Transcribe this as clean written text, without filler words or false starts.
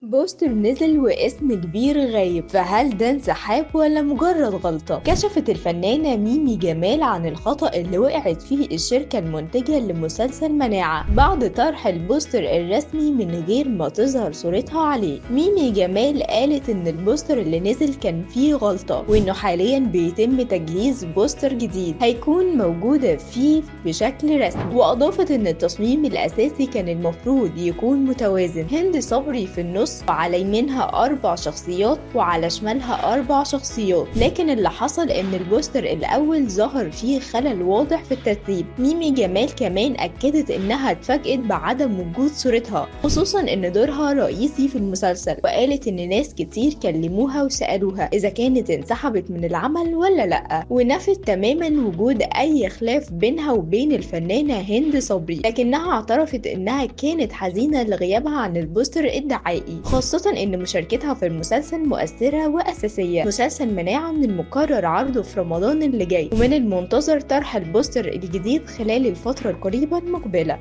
بوستر نزل واسم كبير غايب، فهل ده انسحاب ولا مجرد غلطة؟ كشفت الفنانة ميمي جمال عن الخطأ اللي وقعت فيه الشركة المنتجة لمسلسل مناعة بعد طرح البوستر الرسمي من غير ما تظهر صورتها عليه. ميمي جمال قالت ان البوستر اللي نزل كان فيه غلطة، وانه حاليا بيتم تجهيز بوستر جديد هيكون موجودة فيه بشكل رسمي. واضافت ان التصميم الاساسي كان المفروض يكون متوازن، هند صبري في النص وعلى يمينها 4 شخصيات وعلى شمالها 4 شخصيات، لكن اللي حصل ان البوستر الاول ظهر فيه خلل واضح في الترتيب. ميمي جمال كمان اكدت انها اتفاجئت بعدم وجود صورتها، خصوصا ان دورها رئيسي في المسلسل، وقالت ان ناس كتير كلموها وسألوها اذا كانت انسحبت من العمل ولا لا، ونفت تماما وجود اي خلاف بينها وبين الفنانة هند صبري، لكنها اعترفت انها كانت حزينة لغيابها عن البوستر الدعائي، خاصة ان مشاركتها في المسلسل مؤثرة واساسية. مسلسل مناعة من المقرر عرضه في رمضان اللي جاي، ومن المنتظر طرح البوستر الجديد خلال الفترة القريبة المقبلة.